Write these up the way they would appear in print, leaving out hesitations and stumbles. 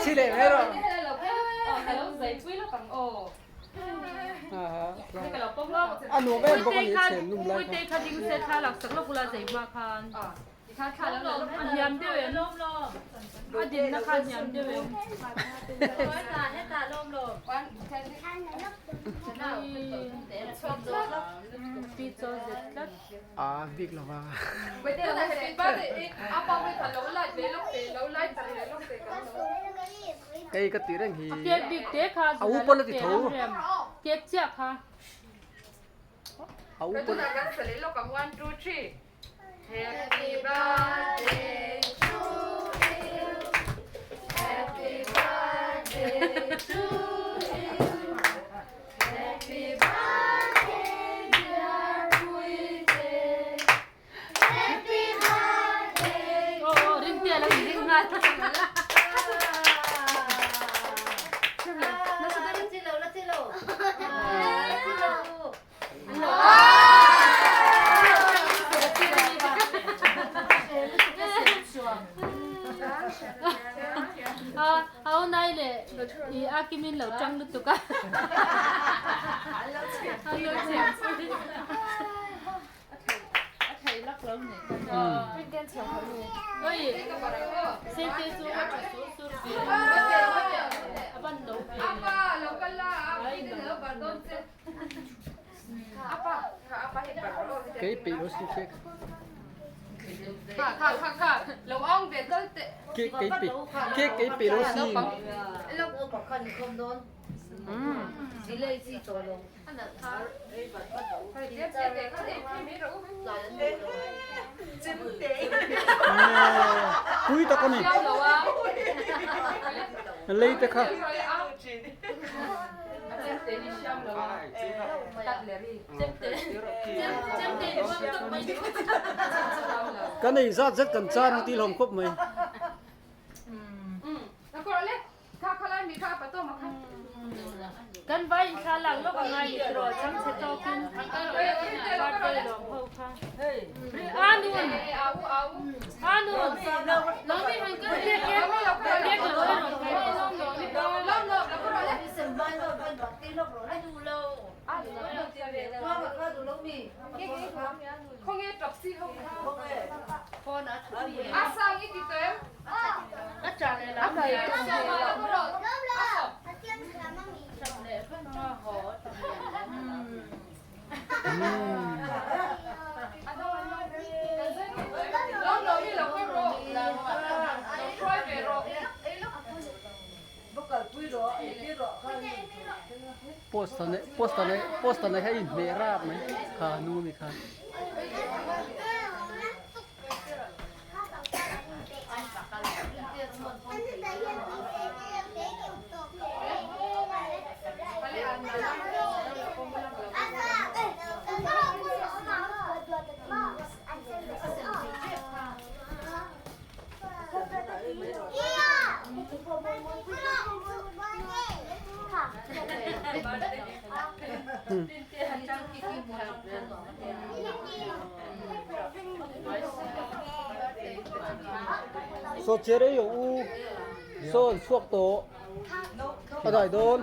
Chhi leh mai rawh. A nuam em bawk a ni chhen lum lai kha. Kha ding se thla lak sak lawk ula zei hma khan. A hniam deuh em? A dinna kha a hniam deuh em? Pi chaw zet tlat. A bik lo va. Kei ka tih reng hi. A cake bik te kha A u pawn a ti tho. Cake chiah kha. A u pawn. Happy birthday to you. Happy birthday to you. Happy birthday dear Puite. Happy birthday. Aw aw ring te a lo inring nghal. Au nai leh i a kimin lo tang lutuk a. Kei peih lo sin cake. Cake kei peih cake kei peih lo sin. Pui tak a ni. Lei te kha. Kan ei zat zet kan chan ang tih hlawm khawp mai. Kan vai in thla lak lawk a ngai ni tiraw chhangchhe tawkin birthday lawm ho kha. Anun! Anun! Cake lo ei rawh cake. Poster nei poster nei poster nei kha a inhmeh rap mai kha nu ami kha. Saw che rei rawh u, saw an chhuak tawh, a dai dawn,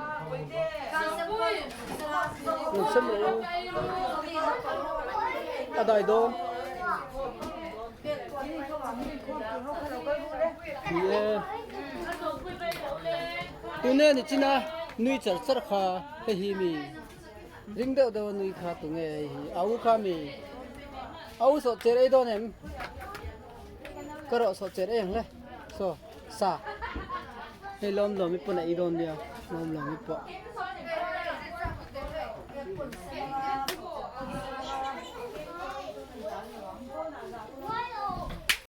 rawn sem rawh u, a dai dawn. Ni e, tune ni china nui char char kha hei hi mi. Ring deuh deuh a nui kha tunge hei hi a u kha mi a u sawh cher ei dawn em ka rawh sawh cher ei ang le saw sa hei lawm lawm i pawn a ei dawn nia lawm lawm i pawh.